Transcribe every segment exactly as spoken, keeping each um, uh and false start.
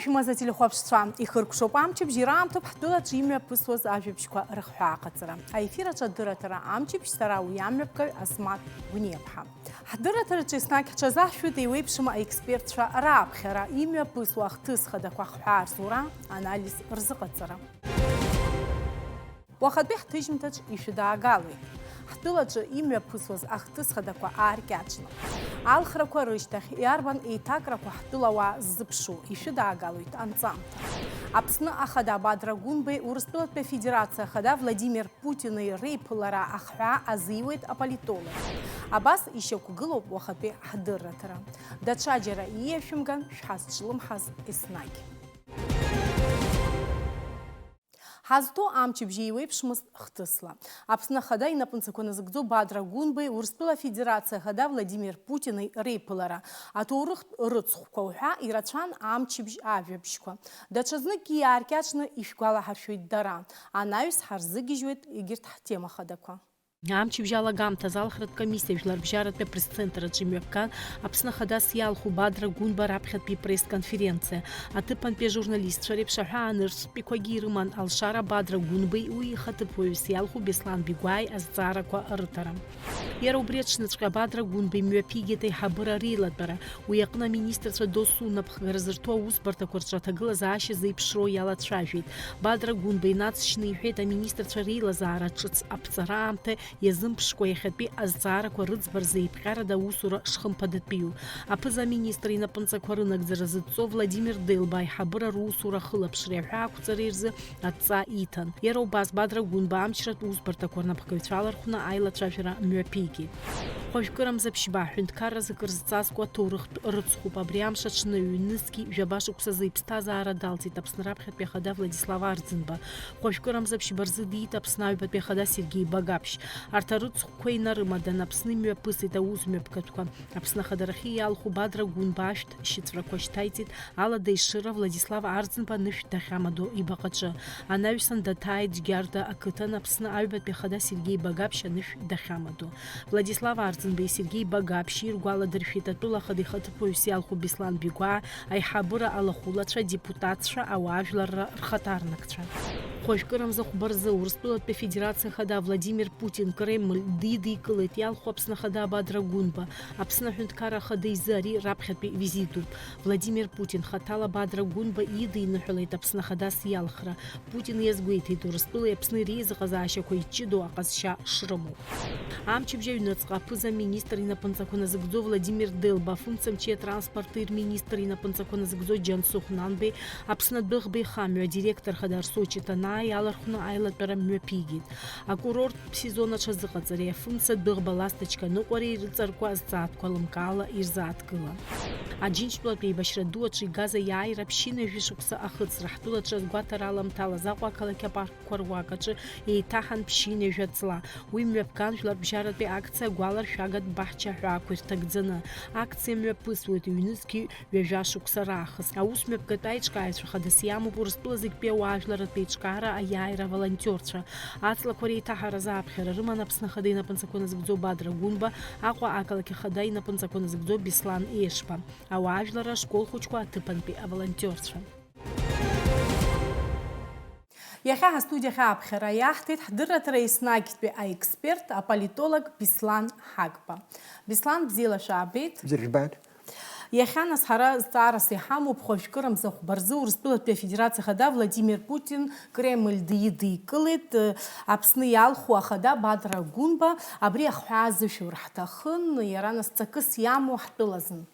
Шәмаз ателехәаԥшцәа, ихыркәшоуп амчыбжь ираамҭоуп ҳтәылаҿ имҩаԥысуаз ажәабжьқәа рыхҳәааҟаҵара. Аефир аҿы адырраҭара амчыбжь, сара уи амҩаԥгаҩ Асмаҭ Гәниаԥҳа. Ҳдырраҭараҿы еснагь ҳҽазаҳшәоит еиуеиԥшым аекспертцәа рааԥхьара, имҩаԥысуа ахҭыс хадақәа ахҳәаа рзура, анализ рзыҟаҵара. Уахатәи ҳҭыжьымҭаҿ ишәыдаагалоит. Ҳтәылаҿы имҩаԥысуаз ахҭыс хадақәа ааркьаҿны. Алхрақәа рышьҭахь иарбан еиҭакрақәа ҳтәылауаа ззыԥшу, ишәыдаагалоит анҵамҭа. Аԥсны Ахада Бадра Гәынбеи Урыстәылатәи Афедерациа Ахада Владимир Путини реиԥылара ахҳәаа азиуеит аполитолог. Абас ишьақәгылоуп уахатәи ҳдырраҭара. Даҽаџьара ииашәымган шәҳазҿлымҳаз еснагь. Ҳазҭоу амчыбжь еиуеиԥшмызт хҭысла. Аԥсны Ахада инапынҵақәа назыгӡо Бадра Гәынбеи Урыстәыла Афедерациа Ахада Владимир Путини реиԥылара, аҭоурыхтә рыцхәқәа уҳәа ирацәан амчыбжь ажәабжьқәа. Даҽазнык иааркьаҿны ишәгәалаҳаршәоит дара. Анаҩс ҳарзыгьежьуеит егьырҭ ҳтема хадақәа. Амчыбжь алагамҭаз алхратә комиссиа Жәларбжьаратәи апресс-центр аҿы имҩаԥган Аԥсны Ахадас иалху Бадра Гәынба раԥхьатәи ипресс-конференциа. Аҭыԥантәи ажурналистцәа реиԥш аҳәаа анырцәтәиқәагьы ирыман алшара Бадра Гәынбеи уи ихаҭыԥуаҩыс иалху Беслан Бигәааи азҵаарақәа рыҭара. Иара убри аҽныҵәҟьа Бадра Гәынба имҩаԥигеит аиҳабыра реилатәара. Уи аҟны аминистрцәа досу напхгара зырҭо аусбарҭақәа рҿы аҭагылазаашьа зеиԥшроу иалацәажәеит. Бадра Гәынба инаҵшьны иҳәеит аминистрцәа реилазаара ҿыц аԥҵара аамҭа иазымԥшкәа иахьатәи азҵаарақәа рыӡбаразы еиԥҟьарада аусура шхымԥадатәиу. Аԥыза-министр инапынҵақәа рынагӡара зыдҵо Владимир Делба аиҳабыра русура ахылаԥшреи аҳәаақәҵареи рзы адҵа иҭан. Иара убас Бадра Гәынба амчратә усбарҭақәа рнапхгаҩцәа алархәны аилацәажәара мҩаԥигеит. Хәажәкырамза ԥшьба, ҳәынҭқарразы кыр зҵазкуа аҭоурыхтә рыцхәуп. Абри амш аҽны ҩнызқьи жәаба шықәсазы иԥсҭазаара далҵит Аԥсны раԥхьатәи ахада Владислав Арӡынба. Хәажәкырамза ԥшьба рзы диит Аԥсны аҩбатәи ахада Сергеи Багаԥшь. Арҭ арыцхәқәа инарымадан, Аԥсны имҩаԥысит аусмҩаԥгатәқәа. Аԥсны ахадарахьы иалху Бадра Гәынба ашәҭ шьыҵәрақәа шьҭаиҵеит Алада Ешыра Владислав Арӡынба анышә дахьамадоу ибаҟаҿы. Анаҩсан даҭааит Џьгьарда ақыҭан Аԥсны аҩбатәи ахада Сергеи Багаԥшь анышә дахьамадоу. Владислав Арӡынбеи Сергеи Багаԥшьи ргәаладыршәеит атәыла ахада ихаҭыԥуаҩыс иалху Беслан Бигәаа, аиҳабыра алахәылацәа, адепутатцәа, ауаажәларра рхаҭарнакцәа. Хәажәкырамза хәба рзы Урыстәылатәи Афедерациа Ахада Владимир Путин Кремль дидикылеит иалху Аԥсны Ахада Бадра Гәынба. Аԥсны Аҳәынҭқарра Ахада изы ари раԥхьатәи визитуп. Владимир Путин хаҭала Бадра Гәынба идиныҳәалеит Аԥсны Ахадас иалхра. Путин иазгәеиҭеит, Урыстәылеи Аԥсни реизыҟазаашьақәа иҷыдоу аҟазшьа шрымоу. Амчыбжь аҩныҵҟа аԥыза-министр инапынҵақәа назыгӡо Владимир Делба, афымцамчи атранспорти рминистр инапынҵақәа назыгӡо Џьансыхә Нанбеи, Аԥсны адәыӷба ихамҩа адиректор хада Арсо Читанаа иалархәны аилатәара мҩаԥигеит. Акурорттә сезон аҽазыҟаҵареи афымца адәыӷба Ласточка ныҟәареи ирыҵаркуа азҵаатәқәа лымкаала ирзааҭгылан. Аџьынџьтәылатә еибашьра ду аҿы игаз аиааира ԥшьынҩажәи шықәса ахыҵра ҳтәылаҿы агәаҭара аламҭалаз Аҟәа ақалақь апарк Қәаруак аҿы еиҭаҳан ԥшьынҩажәа ҵла. Уи мҩаԥган жәларбжьаратәи акциа агәаларшәагатә баҳча аҳәаақәа ирҭагӡаны. Акциа мҩаԥысуеит ҩнызқьи ҩажәа шықәса раахыс. Аус мҩаԥгатә аиҿкааҩцәа хадас иамоуп Урыстәыла зегьтәи ауаажәларратә еиҿкаара аиааира аволонтиорцәа. Аҵлақәа реиҭаҳаразы ааԥхьара рыман Аԥсны Ахада инапынҵақәа назыгӡо Бадра Гәынба, Аҟәа ақалақь ахада инапынҵақәа назыгӡо Беслан Ешба, ауаажәларра ашкол хәыҷқәа аҭыԥантәи аволонтиорцәа. Иахьа ҳастудиахь ааԥхьара иаҳҭеит ҳдырраҭара еснагьтәи аексперт, аполитолог Беслан Ҳагба. Беслан, бзиала шәаабеит. Бзиа жәбааит. Иахьа нас ҳара зҵаарас иҳамоуп, хәажәкырамза хәба рзы Урыстәылатәи Афедерациа Ахада Владимир Путин Кремль дидикылеит, Аԥсны иалху Ахада Бадра Гәынба, абри ахҳәаа азышәур ҳҭахын, иара нас ҵакыс иамоу ҳтәылазын.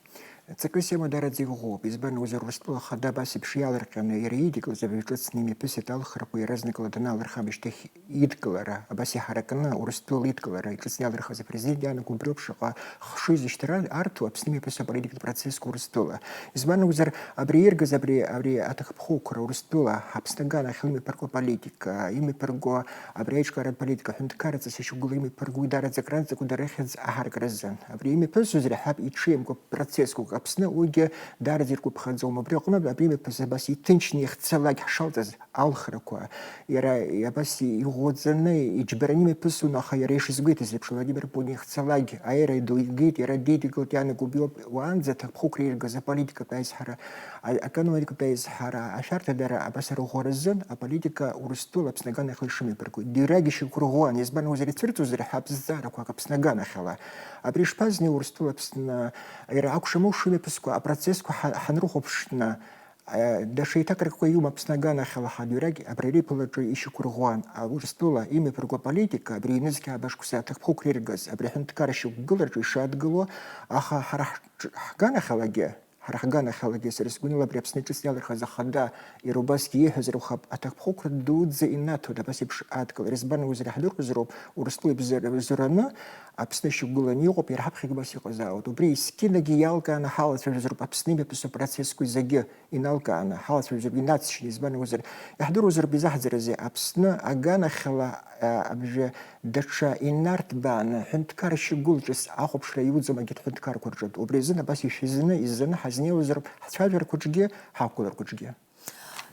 Ҵакыс иамоу даараӡа иӷәӷәоуп, избан акәзар, Урыстәыла Ахада абас еиԥш иалырҟьаны, иара идикылаз абаҩ ҿыцны имҩаԥысит алхрақәа иаразнакала данаалырхам ашьҭахь идкылара, абас иҳаракны Урыстәыла идкылара иҿыцны иалырхыз апрезидент иаанаго убриоуп шаҟа хшыҩзышьҭра арҭо Аԥсны имҩаԥысуа аполитикатә процессқәа Урыстәыла. Избан акәзар, абри иргаз абри, абри аҭакԥхықәра Урыстәыла Аԥсны аганахьала имҩаԥырго аполитика, имҩаԥырго абри аиҿкааратә политика, аҳәынҭқарра ҵас ишьақәгылоу имҩаԥырго уи даараӡа акраҵанакуеит дара рыхьӡ аҳаракразы. Абри имҩаԥысуазар, иаҳҳәап, иҽеимкәа процессқәак, Аԥсны уигьы даараӡа иргәаԥхаӡом. Убри аҟнытә абри имҩаԥысыз абас иҭынчны иахьцалак ҳшалҵыз алхрақәа, иара абас иӷәӷәаӡаны, иџьбараны имҩаԥысуан, аха иара ишизгәеиҭаз еиԥш, Владимир Путин иахьцалак аира ду игеит, иара дидикылт, иаанаго убриоуп уаанӡа аҭакԥхықәра иргаз аполитикатә аизҳара, а-, аекономикатә аизҳара, ашәарҭадара абас арӷәӷәаразын аполитика Урыстәыла Аԥсны аганахьала ишымҩаԥырго. Дирагь ишьақәырӷәӷәан, избан акәзар, ицәырҵуазар ҳәа аԥҵәҵаарақәак Аԥсны аганахьала. Абри ишԥазнеи Урыстәыла Аԥсны, иара акәшаму шымҩаԥысқәа, апроцессқәа ҳа-, ҳанрыхәаԥшны, а, даҽа еиҭакрақәа иума Аԥсны аганахьала ҳадҩрагь абри реиԥылараҿы ишьақәырӷәӷәан, а, Урыстәыла имҩаԥырго аполитика, абри ҩнызқьи ааба шықәса аҭакԥхықәра иргаз, абри аҳәынҭқарра шьақәгылараҿы ишадгыло, аха ҳара ҳҿ-, ҳганахьалагьы, ҳара ҳганахьалагьы, сара сгәанала, абри Аԥсны ҿыц иалырхыз ахада, иара убасгьы ииҳәозар акәхап, аҭакԥхықәра дуӡӡа инаҭоит абас еиԥш адгылара. Избан акәзар, иаҳдыруазароуп, Урыстәыла ибзар-, бзараны Аԥсны шьақәгыланы иҟоуп, иара ҳаԥхьагьы убас иҟазаауеит. Убри есқьынагьы иалкааны ҳалацәажәозароуп Аԥсны имҩаԥысуа процессқәа зегьы. Иналкааны, ҳалацәажәозар, инаҵшьны, избан акәзар, иаҳдыруазар, бизаҳӡарызеи, Аԥсны аганахьала, а, абжьы даҽа инарҭбааны, ҳәынҭқарра шьақәгылаҿ ахәаԥшра иуӡом егьырҭ ҳәынҭқаррақәа рҿы. Убри азын абас ишәизаны, изаны ҳазнеиуазароуп ҳцәажәарақәаҿгьы, ҳақәгыларақәаҿгьы.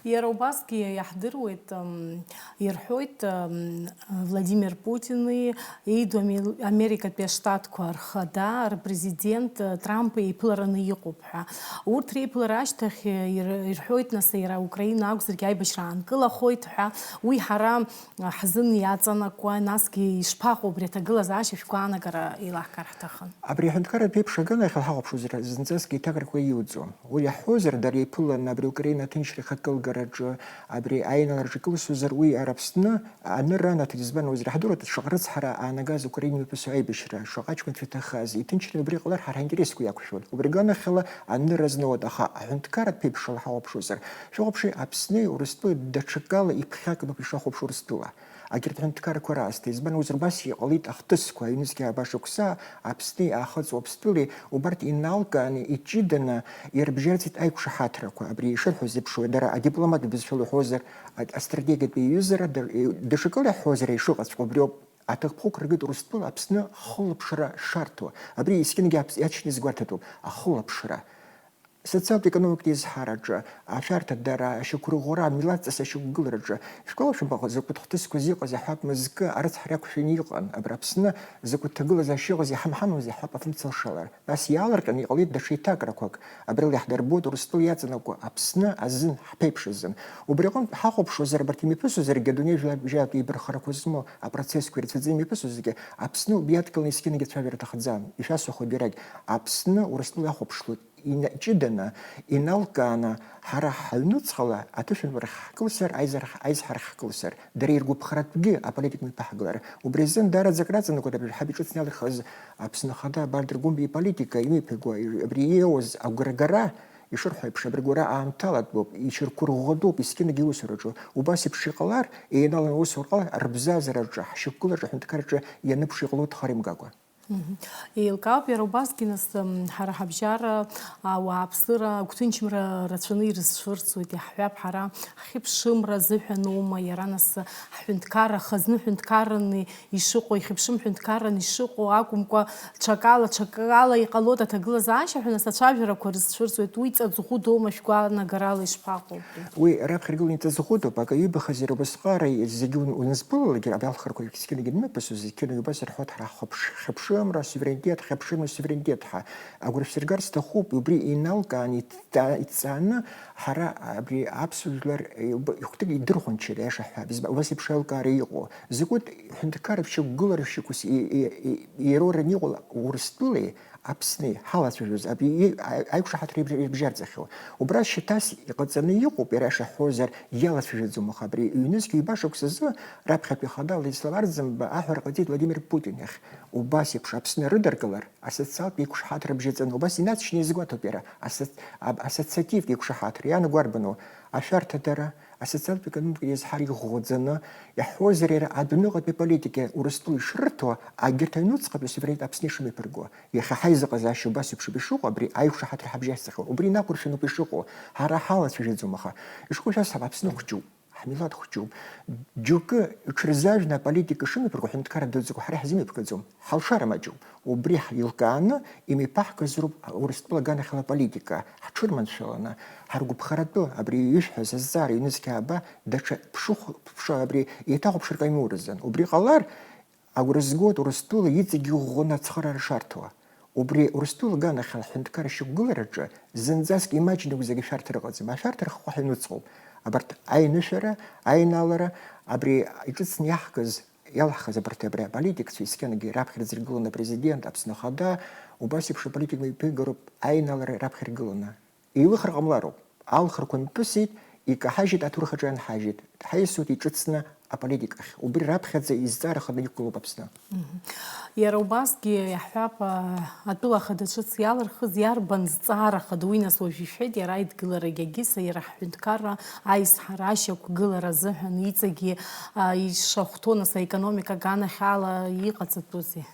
Иара убасгьы иаҳдыруеит, м, ирҳәоит, м, Владимир Путини, еиду Ами-, Америкатәи Аштатқәа рхада, рпрезидент, э, Трамп еиԥылараны иҟоуп ҳәа. Урҭ реиԥылара ашьҭахь, э, ир-, ирҳәоит, нас, иара Украина акәзаргьы аибашьра аанкылахоит ҳәа. Уи ҳара, э, ҳзын иаҵанакуа, насгьы ишԥаҟоу убри аҭагылазаашьа шәгәаанагара еилаҳкаар ҳҭахын. Абри аҳәынҭқарратә еиԥш аганахьала ҳахәаԥшуазар, зынӡаскгьы еиҭакрақәа иуӡом. Уи иаҳҳәозар, дара еиԥыланы абри Украина аҭынчра ахықәкылгараҿы, абри аинараҿы икылсуазар, уи ара Аԥсны анырра анаҭеит, избан акәзар, иаҳдыруеит шаҟа рыцҳара аанагаз Украина имҩаԥысуа аибашьра, шаҟа аҷкәынцәа иҭахаз, иҭынчны убри иҟалар, ҳара ҳаинтересқәа иақәшәоит. Убри аганахьала анырра азноуеит, аха аҳәынҭқарратә ԥеиԥшрала ҳахәаԥшуазар, шәахәаԥши, Аԥсни Урыстәылеи даҽакала иԥхьакны ауп ишахәаԥшуа Урыстәыла. Егьырҭ аҳәынҭқаррақәа раасҭа, избан акәзар, убас иҟалеит ахҭысқәа, аҩнызқьи ааба шықәса, Аԥсни Аахыҵ Уаԥстәылеи, убарҭ иналкааны, иҷыданы ирыбжьарҵеит аиқәшаҳаҭрақәа. Абри ишырҳәоз еиԥш, дара адипломат бызшәала иҳәозар, а-, астратегиатә еиҩызара, дар-, даҽакала иаҳҳәозар, ишыҟаҵәҟьоу убриоуп. Аҭакԥхықәра ркит Урыстәыла Аԥсны ахылаԥшра шарҭо. Абри есқьынгьы аԥс-, иаҷкәын изгәарҭатәуп, ахылаԥшра. Социалтә-економикатә еизҳараҿы, ашәарҭадара, ашьақәырӷәӷәара, амилаҭ ҵас ашьақәгылараҿы, шәгәалашәом, аха закәытә хҭысқәаз иҟаз аҳәап мызкы арыцҳара иақәшәаны иҟан. Абри Аԥсны закәытә ҭагылазаашьа иҟаз иҳамҳамыз аҳәап афымца алшалар. Нас иаалырҟьаны иҟалеит даҽа еиҭакрақәак. Абрала иаҳдырбоит Урыстәыла иаҵанакуа Аԥсны азын, ҳԥеиԥш азын. Убри аҟынтә ҳахәаԥшуазар, абарҭ имҩаԥысуазаргьы, адунеи жәлар-, жәлартә еибархарақәа змоу апроцессқәа ирацәаӡаны имҩаԥысуазаргьы, Аԥсны убри адкыланы есқьынагьы ацәажәара аҭахӡам. Ишәасҳәахуеит иарагь, Аԥсны Урыстәыла иахәаԥшлоит. Ина-, ҷыданы, иналкааны, ҳара ҳаҩнуҵҟала аҭышәынтәарахь ҳкылсыр, аизарахь-, аизҳарахь ҳкылсыр, дара иргәаԥхаратәгьы аполитика мҩаԥаҳгалар. Убри азын даараӡа акраҵанакуеит абри ҳаб иҿыцны иалырхыз Аԥсны Ахада Бардыр Гәымба иполитика, имҩаԥиго, абри ииуаз агәрагара, ишырҳәо еиԥш, абри агәра аамҭалатәуп, иҽырқәырӷәӷәатәуп, есқьынагьы иусураҿы. Убас еиԥш иҟалар, еинааланы аусура ҟалар, рыбзазараҿы, ҳшьақәгылараҿы, аҳәынҭқарраҿы ианыԥшуа иҟалоит, ҳара имгакәа. Мгм. Еилкаауп, иара убасгьы, нас, м, ҳара ҳабжьара, ауааԥсыра агәҭынчымра рацәаны ирызцәырҵуеит, иаҳҳәап, ҳара ҳхьыԥшымра азыҳәаноума иара, нас, ҳҳәынҭқарра хазны ҳәынҭқарраны ишыҟоу, ихьыԥшым ҳәынҭқарраны ишыҟоу акәымкәа, ҽакала, ҽакала иҟалоит аҭагылазаашьа ҳәа, нас, ацәажәарақәа рызцәырҵуеит, уи ҵаҵӷәы доума шәгәаанагарала ишԥаҟоу? Уи раԥхьа иргыланы иҵаҵӷәыдоуп, аҩыбахаз иара убасҟара зегьы ун-, унызԥылалакгьы, абри алхрақәа зегьы зқьынагьы инымҩаԥысуаз, зқьынагьы убас ирҳәоит, ҳара ҳхыԥш-, хьыԥшымра, суверенитет, хьыԥшымра, суверенитет ҳәа. Агәра шәсыргар сҭахуп, убри иналкааны, иҭҵаа-, иҭҵааны, ҳара абри аԥсуа жәлар, е, уб-, ихәҭык идырхәанчеит, аиаша ҳҳәап, избан, убас еиԥш аилкаара иҟоу. Закәытә ҳәынҭқарратә шьақәгылара шықәс и-, и-, и-, ироураны иҟоу Урыстәылеи, Аԥсни ҳалацәажәоз, абри и-, аи-, аиқәшаҳаҭра ибжьа-, ибжьарҵахьоу. Убра шьаҭас иҟаҵаны иҟоуп, иара ишаҳҳәозар, иалацәажәаӡом, аха абри ҩнызқь ҩба шықәсазы раԥхьатәи ахада Владислав Арӡынба аҳәара ҟаиҵеит Владимир Путин иахь. Убас еиԥш Аԥсны рыдыркылар, асоциалтә еиқәшаҳаҭра бжьаҵаны, убас инаҵшьны иазгәаҭоуп иара, асоц-, аб-, ассоциативтә еиқәшаҳаҭра иаанагоу арбану? Ашәарҭадара, асоциалтә-економикатә еизҳара иӷәӷәаӡаны, иаҳҳәозар, иара адәныҟатәи аполитика Урыстәыла ишрырҭо, агьырҭ аҩнуҵҟатәи асуверенитет Аԥсны ишымҩаԥырго. Иахьа ҳаизыҟазаашьа убас еиԥш ауп ишыҟоу, абри аиқәшаҳаҭра ҳабжьасҵахьоу. Убри инақәыршәаны ауп ишыҟоу. Ҳара ҳалацәажәаӡом, аха ишыҟоу шәасҳәап, Аԥсны хәҷуп. Ҳмилаҭ хәҷуп. Џьоукы иҽырзаажәны аполитика шымҩаԥырго аҳәынҭқарра дуӡӡақәа ҳара иҳзымҩаԥгаӡом. Ҳалшара маҷуп. Убри ҳилкааны имҩаԥаҳгазароуп Урыстәыла аганахьала аполитика. Ҳҽырманшәаланы, ҳаргәыԥхаратәы, абри ишәҳәаз азҵаара ҩнызқь ааба, даҽа ԥшыхә-, ԥшо-, абри еиҭахәаԥшрак аимоуразын. Убри ҟалар, агәра згоит Урыстәыла иҵегь иӷәӷәаны ацхыраара шарҭауа. Убри Урыстәыла аганахьала аҳәынҭқарра шьақәгылараҿы зынӡаск имаҷны акәзаргьы ашәарҭара ыҟаӡам. Ашәарҭара ахҟәаҳәа иныҵҟоуп. Абарҭ аинышәара, аинаалара, абри иҿыцны иаҳкыз, иалаҳхыз абарҭ абри аполитикцәа, исқьынагьы раԥхьаӡа иргыланы апрезидент, Аԥсны Ахада, убас еиԥш аполитика мҩаԥигароуп аинаалара раԥхьа иргыланы. Еилыхра ҟамлароуп. Алхрақәа мҩаԥысит, икаҳажьит, аҭоурых аҿы ианҳажьит. Ҳаиасуеит иҿыцны аполитикахь. Убри раԥхьаӡа изҵаара ханы иқәгылоуп Аԥсны. Мгм. Иара убасгьы иаҳҳәап, а, атәыла ахада ҿыц иалырхыз иарбан зҵаара хада? Уи нас уажә ишәҳәеит, иара аидгыларагьы агьиса, иара ҳҳәынҭқарра аизҳара ашьақәгылара азыҳәан иҵегьы, а, ишахәҭоу нас аекономика аганахьала иҟаҵатәузеи?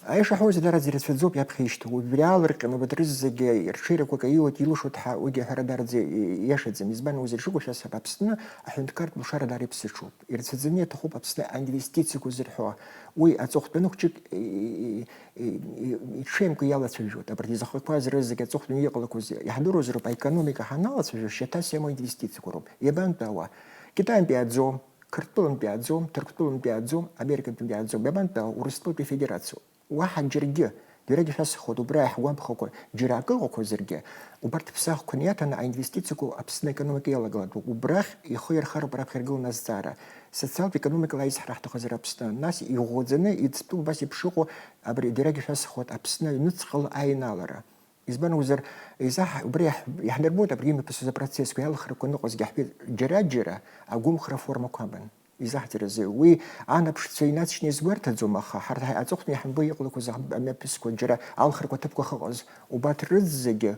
Аиаша ҳәозар, даараӡа ирацәаӡоуп иаԥхьа ишьҭоу. Убри аалырҟьаны убарҭ рызегьы рҽеирақәак аиуеит, илшоит ҳәа уигьы аҳәара даараӡа ииашаӡам. Избан акәзар, ишыгәышьаз ҳәа, Аԥсны аҳәынҭқарратә лшара даара иԥсыҽуп. Ирацәаӡаны иаҭахуп Аԥсны аинвестициақәа зырҳәо. Уи аҵыхәтәаны хәҷык и-, и-, и-, и-, иҽеимкәа иалацәажәоит. Абарҭ изахақәаз рызегьы аҵыхәтәаны иҟалақәаз иаҳдыруазароуп, аекономика ҳаналацәажәо, шьаҭас иамоу аинвестициақәа роуп. Иабантәу ауаа? Китаинтәи иааӡом. Қырҭтәылантәи иааӡом, Ҭырқәтәылантәи иааӡом, Американтәи иааӡом, иабантәи Урыстәылатәи Афедерациоуп. Уаҳа џьаргьы, џьаргьы шәасҳәоит, убра иаҳгәамԥхакәа џьара акы ыҟақәазаргьы, убарҭ ԥсахқәа ианаҭаны аинвестициақәа Аԥсны аекономика иалагалатәуп. Убрахь ихы иархароуп раԥхьа иргыланы азҵаара. Социалтә-економикала аизҳара ҳҭахызар Аԥсны, нас иӷәӷәаӡаны иӡтәу убас еиԥш ыҟоу абри џьаргьы шәасҳәоит, Аԥсны аҩныҵҟала аинаалара. Избан акәзар, еизаҳ-, убри иаҳ-, иаҳнарбоит абри имҩаԥысыз апроцессқәа иалхрақәа ныҟәазгьы ҳбеит, џьара-џьара агәымхра аформақәа аман. Изаҳҵарызеи? Уи анаԥшцәа инаҵшьны иазгәарҭаӡом, аха ҳарҭ ҳа-, аҵыхәтәаны иаҳамбо иҟалақәаз аҳ-, амҩаԥысқәа џьара алхрақәа аҭыԥқәа ахьыҟаз, убарҭ рызегьы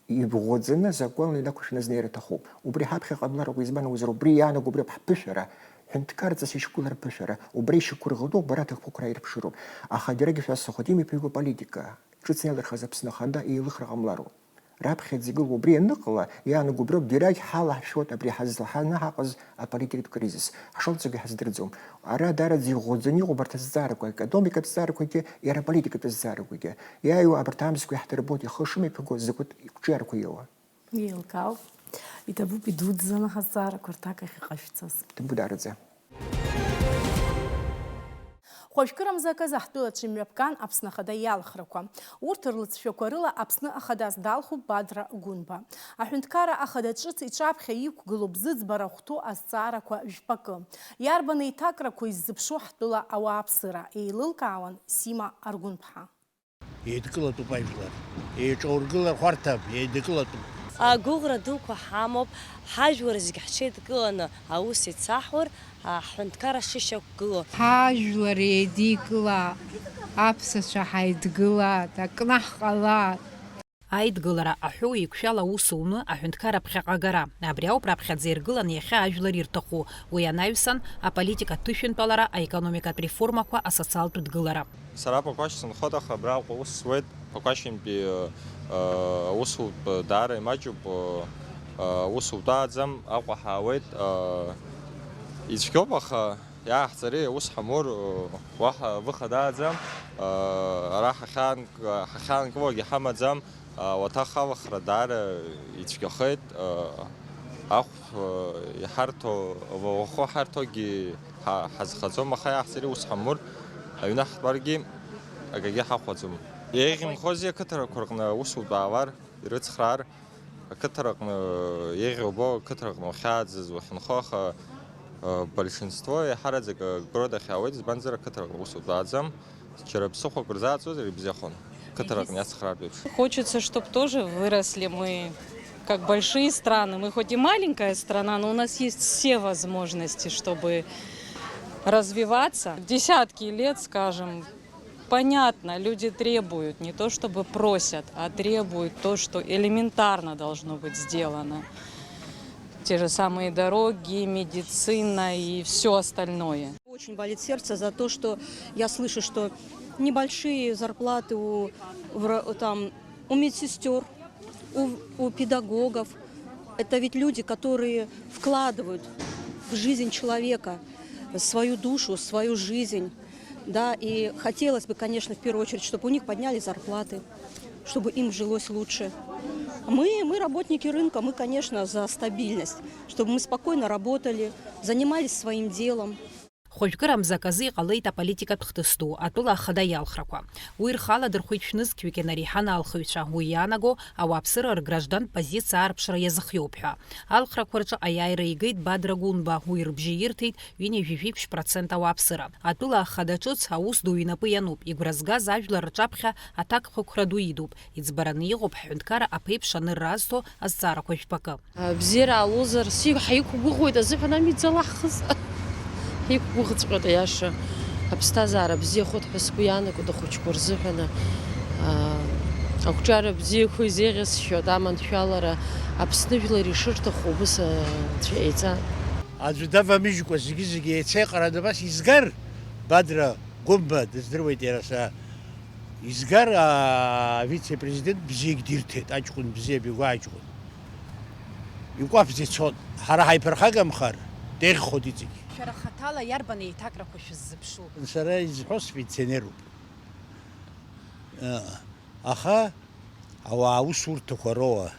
ибӷәӷәаӡаны закәанла инақәыршәаны азнеира аҭахуп. Убри ҳаԥхьа ҟамлароуп, избан акәзар, убри иаанаго убриоуп ҳԥышәара, ҳәынҭқарҵас ишьақәгылара аԥышәара, убра ишьақәырӷәӷәоуп, бара аҭакԥхықәра ирԥшыроуп. Аха џьарагьы шәасҳәахоит, имҩаԥиго аполитика. Ҿыц иалырхыз Аԥсны Ахада еилыхра ҟамлароуп. Раԥхьаӡа игылоу убри ианыҟала, иаанагоуп роуп, дирагь ҳалаҳшәоит абри ҳазлаҳанаҳаҟаз аполитикатә кризис. Ҳшалҵуагьы ҳаздырӡом. Ара даараӡа иӷәӷәаӡаны иҟоуп арҭ азҵаарақәа, аекономикатә зҵаарақәагьы, иара аполитикатә зҵаарақәагьы. Иааиуа абарҭ аамсқәа иаҳдырбоит, ихы шымҩаԥиго закәытә қәҿиарақәа иоуа. Еилкаауп. Иҭабуп идуӡӡаны ҳазҵаарақәа рҭак ахь иҟашәҵаз. Иҭабуп даараӡа. Хәажәкырамза аказы ҳтәылаҿы имҩаԥган Аԥсны Ахада иалхрақәа. Урҭ рлҵшәақәа рыла Аԥсны Ахадас далхуп Бадра Гәынба. Аҳәынҭқарра Ахада ҿыц иҿаԥхьа иқәгылоуп зыӡбара хәҭоу азҵаарақәа жәпакы. Иарбан еиҭакрақәа иззыԥшу ҳтәыла ауааԥсыра, еилылкаауан Сима Аргәынԥҳа. Еидкылатәуп ажәлар. Еиҿаургылар хәарҭам, еидкылатәуп. Агәыӷра дуқәа ҳамоуп, ҳажәлар зегь ҳҽеидкыланы аус еицаҳур, аҳәынҭқарра шышьақәгылоу. Ҳажәлар еидикыла, аԥсацәа ҳаидгылат, акнаҳҟалат. Аидгылара аҳәоу еиқәшәала аус уны аҳәынҭқарра ԥхьаҟа агара. Абри ауп раԥхьаӡа иргыланы иахьа ажәлар ирҭаху. Уи анаҩсан, аполитика аҭышәынтәалара, аекономикатә реформақәа, асоциалтә дгылара. Сара Пакәашь сынхоит, аха абраҟа ус зуеит, Пакәашьынтәи, э, аусутә даара имаҷуп, э, э, аус утәааӡам, Аҟәа ҳаауеит, э, ицәгьоуп, аха иааҳҵари аус ҳамур, э, уаҳа выход ааӡам, э, ара ҳахьаанк-, ҳахьаанкылогьы ҳамаӡам, э, уаҭах алахра даара ицәгьахеит, э, ахә, э, иҳарҭо, уахәы ҳарҭогьы ҳа-, ҳазхаӡом, аха иааҳҵари ус ҳамур, аҩны ҳтәаргьы акагьы ҳахәаӡом. Еиӷьымхозеи ақыҭарақәа рҟны аусутә аалар, ирыцхраар, ақыҭараҟны еиӷьу убо, ақыҭараҟны уахьааӡаз, уахьынхо, аха, э, большинство еиҳараӡак, э, город ахь иаауеит, избанзар, ақыҭараҟны аусутә ааӡам. Џьара ԥсыхәак рзааӡозар ибзиахон, қыҭараҟны иацхраартә еиԥш. Хочется, чтоб тоже выросли мы, как большие страны. Мы хоть и маленькая страна, но у нас есть все возможности, чтобы развиваться. Десятки лет, скажем, понятно, люди требуют, не то чтобы просят, а требуют то, что элементарно должно быть сделано. Те же самые дороги, медицина и всё остальное. Очень болит сердце за то, что я слышу, что небольшие зарплаты у вра-, там, у медсестёр, у, у педагогов. Это ведь люди, которые вкладывают В жизнь человека, свою душу, свою жизнь. Да, и хотелось бы, конечно, в первую очередь, чтобы у них подняли зарплаты, чтобы им жилось лучше. Мы, мы работники рынка, мы, конечно, за стабильность, чтобы мы спокойно работали, занимались своим делом. Хәажәкырамзак азы иҟалеит аполитикатә хҭыс ду, атәыла ахада иалхрақәа. Уи рхы аладырхәит шәнызқьҩык ианареиҳаны алхыҩцәа, уи иаанаго, ауааԥсыра рграждантә позициа аарԥшра иазыхиоуп ҳәа. Алхрақәа рҿы аиааира игеит Бадра Гәынба, уи рыбжьы ирҭеит ҩынҩажәи жәиԥшь процент ауааԥсыра. Атәыла ахада ҿыц аус ду инапы иануп, игәра згаз ажәлар рҿаԥхьа аҭакԥхықәра ду идуп, иӡбараны иҟоуп ҳҳәынҭқарра аԥеиԥш анырра азҭо азҵаарақәа жәпакы. Абзиара ҟалозар, си-, ҳаиқәгәыӷуеит азыҳәан ами иӡалаҳхыз. Ҳаиқәгәыӷҵәҟьоит, аиаша. Аԥсҭазаара бзиахоит ҳәа сгәы иаанагоит ахәыҷқәа рзыҳәан. Аа, ақәҿиара бзиақәа изеиӷьасшьоит аманшәалара, Аԥсны жәлар ишырҭаху убыс, аа, анцәа иҟаиҵа. Аӡәы давамыжькәа зегьы-зегьы еицеиҟараны абас изгар, Бадра Гәымба дыздыруеит иара са, изгар, аа, авице-президент бзиагь дирҭеит, аҷкәын бзиа, Бигәа аҷкәын. Икәаԥӡа ицон. Ҳара ҳаиԥырхагамхар, деиӷьхоит иҵегь. Шәара хаҭала иарбан еиҭакрақәа шәыззыԥшу? Сара изҳәо спенсионеруп. Аха ауаа аусурҭақәа роуа,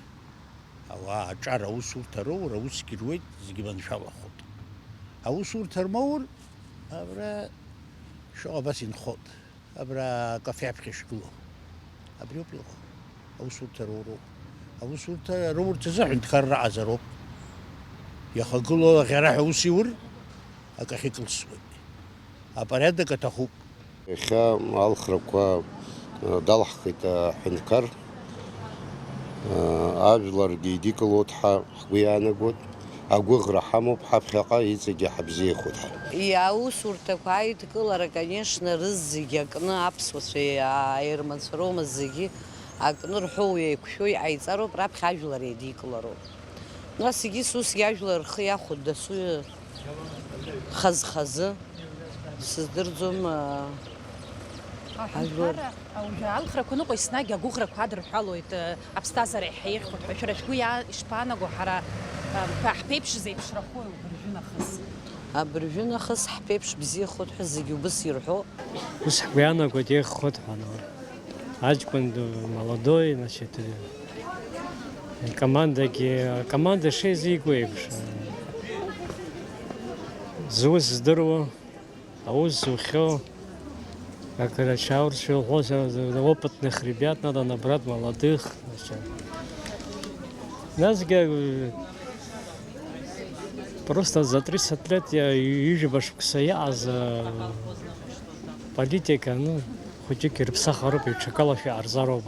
ауаа аҿар аусурҭа роур, аусгьы руеит, зегьы маншәалахоит. Аусурҭа рмоур, абра шәҟа абас инхоит. Абра акафе аԥхьа ишгылоу. Абриоуп иҟоу. Аусурҭа роуроуп. Аусурҭа роурц азы аҳәынҭқарра аҟазароуп. Иахагылоу аӷьараҳәа аус иур, акы ахьыкылсуеит. Апорядок аҭахуп. Иахьа алхрақәа, э, далҳхит аҳәынҭқар. Э, ажәларгьы идикылоит ҳәа ҳгәы иаанагоит. Агәыӷра ҳамоуп, ҳаԥхьаҟа иҵегьы ҳабзиахоит ҳәа. Иаусурҭақәа аидкылара, конечно, рызегь акны аԥсуацәа иааирманцәароума зегьы акны рҳәоу еиқәшәо иҟаиҵароуп, раԥхьа ажәлар еидикылароуп. Нас егьыс усгьы ажәлар рхы иахәоит дасу хаз-хазы, сыздырӡом, аа, ажәлар. Аҳәынҭқарра, уажәы алхрақәа ныҟәо еснагь агәыӷрақәа адырҳәалоит, э, аԥсҭазаара иаҳа еиӷьхоит ҳәа. Шәара шәгәы иаа-, ишԥаанаго, ҳара, э, ҳа-, ҳԥеиԥш зеиԥшрахои убыржәы нахыс? Абыржәы нахыс ҳԥеиԥш бзиахоит ҳәа зегьы убыс ирҳәо. Ус ҳгәы иаанагоит еиӷьхоит ҳәа, ну, аҷкәын ду, молодой, значит, э, командагьы, акоманда шеизиго еиԥш, э, зус здыруа, аус зухьоу, как Карачаурцев, опытных ребят надо набрать, молодых, значит. Насгьы, э, просто за тридцать лет иа-, ҩажәа шықәса иаҟаз, э, политика, ну, хәыҷык ирыԥсахароуп, иҽакалашәа иҟарҵароуп.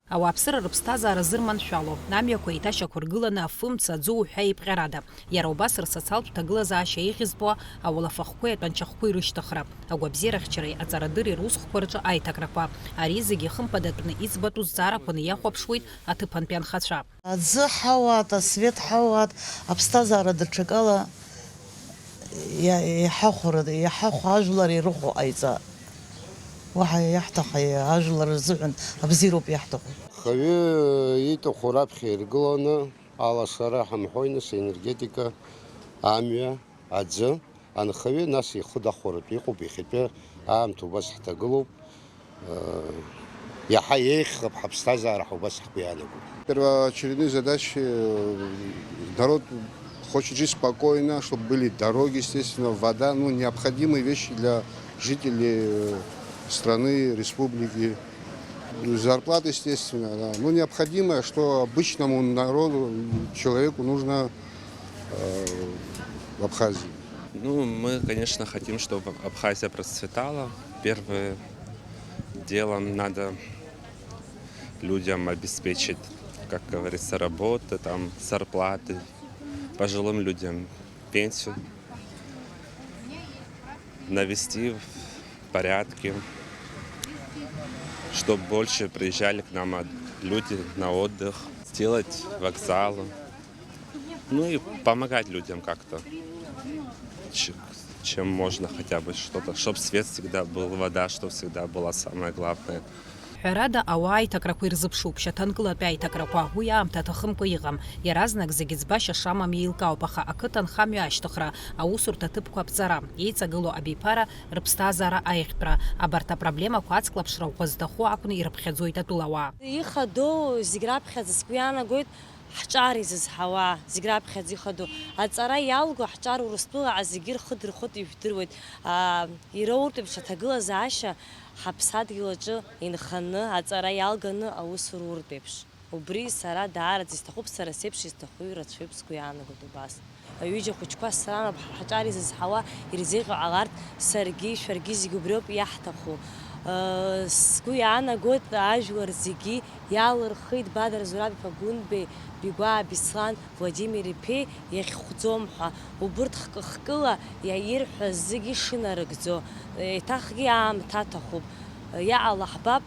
Ауааԥсыра рыԥсҭазаара зырманшәало, амҩақәа еиҭашьақәыргыланы, афымца, аӡы уҳәа еиԥҟьарада, иара убас рсоциалтә ҭагылазаашьа еиӷьызпуа ауалафахәқәеи атәанчахқәеи рышьҭыхра, агәабзиарахьчареи аҵарадырреи русқәа рҿы аиҭакрақәа, ари зегьы хымԥадатәны иӡбатәу зҵаарақәаны иахәаԥшуеит аҭыԥантәи анхацәа. Аӡы ҳауаат, асвет ҳауаат, аԥсҭазаара даҽакала иа-, иҳахәара, иҳахәо ажәлар ирыхәо ҟаиҵа. Уаҳа иаҳҭахи, ажәлар рзыҳәан абзиароуп иаҳҭаху. Хаҩы ииҭаху раԥхьа иргыланы, алашара ҳамҳәои, нас, аенергетика, амҩа, аӡы, анхаҩы, нас, ихы дахәаратәы иҟоуп, иахьатәи аамҭа убас ҳҭагылоуп. Э, иаҳа еиӷьхап ҳаԥсҭазаара ҳәа убас ҳгәы иаанагоит. Первоочередные задачи, э, народ хочет жить спокойно, чтобы были дороги, естественно, вода, ну, необходимые вещи для жителей, э, страны, республики. Зарплата, естественно, да. Ну, необходимое, что обычному народу, человеку нужно, э, в Абхазии. Ну, мы, конечно, хотим, чтобы Абхазия процветала. Первым делом надо людям обеспечить, как говорится, работы, там, зарплаты, пожилым людям пенсию, навести в порядке, чтобы больше приезжали к нам от-, люди на отдых, сделать вокзалы, ну и помогать людям как-то, ч-, чем можно хотя бы что-то, чтобы свет всегда был, вода, чтобы всегда была самое главное. Ҳәарада, ауаа аиҭакрақәа ирзыԥшуп, шьаҭанкылатәи аиҭакрақәа, уи аамҭа аҭахымкәа иҟам. Иаразнак зегьы ӡбашьа шамам еилкаауп, аха ақыҭанхамҩа ашьҭыхра, аусурҭа ҭыԥқәа аԥҵара, еиҵагылоу абиԥара, рыԥсҭазаара аиӷьтәра, абарҭ апроблемақәа ацклаԥшра ӷәӷәа зҭаху акәны ирыԥхьаӡоит атәылауаа. Ихадоу зегь раԥхьаӡа сгәы иаанагоит ҳҿар изызҳауа, зегь раԥхьаӡа ихадоу. Аҵара иалго ҳҿар Урыстәылаҟа зегьы рхы дырхәоит, ижәдыруеит. Аа, ироуртә еиԥш аҭагылазаашьа ҳаԥсадгьыл аҿы инханы, аҵара иалганы аус руртә еиԥш. Убри сара даараӡа исҭахуп, сара сеиԥш изҭаху ирацәаҩуп, сгәы иаанагоит убас. Аҩыџьа хәыҷқәа сранап, ҳаҿар изызҳауа, ирзеиӷьу ҟаларц, саргьы, шәаргьы зегьы убриоуп иаҳҭаху. Сгәы иаанагоит, ажәлар зегьы иалырхит Бадра Зураб-иԥа Гәынбеи, Бигәаа Беслан, Владимир иԥеи иахьхәӡом ҳәа. Убырҭ хкы-хкыла иа-, ирҳәаз зегьы шынарыгӡо, еиҭахгьы аамҭа аҭахуп. Иаҟала ҳбап,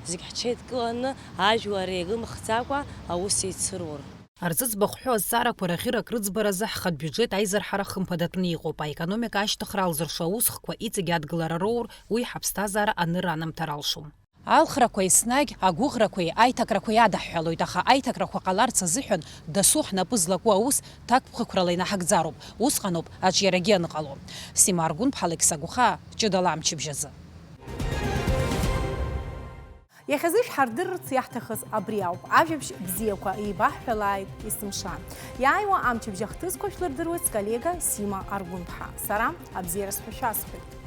зегь ҳҽеидкыланы, ажәлар еилымхӡакәа аус еицырур. Арҵыӡбахә ҳәоу азҵаарақәа рахьырак рыӡбаразы ҳхатә биуџьет аизырҳара хымԥадатәны иҟоуп, аекономика ашьҭыхра алзыршо аусхкқәа иҵегь адгылара роур, уи ҳаԥсҭазаара анырра анамҭар алшом. Алхрақәа еснагь агәыӷрақәеи аиҭакрақәеи адаҳҳәалоит, аха аиҭакрақәа ҟаларц азыҳәан дасу ҳнапы злаку аус ҭакԥхықәрала инаҳагӡароуп, усҟаноуп аҿиарагьы аныҟало. Сима Аргәынԥҳа, Алықьса Гәхаа, ҷыдала амчыбжь азы. Иахьазы шәҳардырырц иаҳҭахыз абри ауп. Ажәабжь бзиақәа еибаҳҳәалааит есымша. Иааиуа амчыбжь ахҭысқәа шәлырдыруеит сколлега Сима Аргәынԥҳа. Сара абзиара сҳәашәа сҳәоит.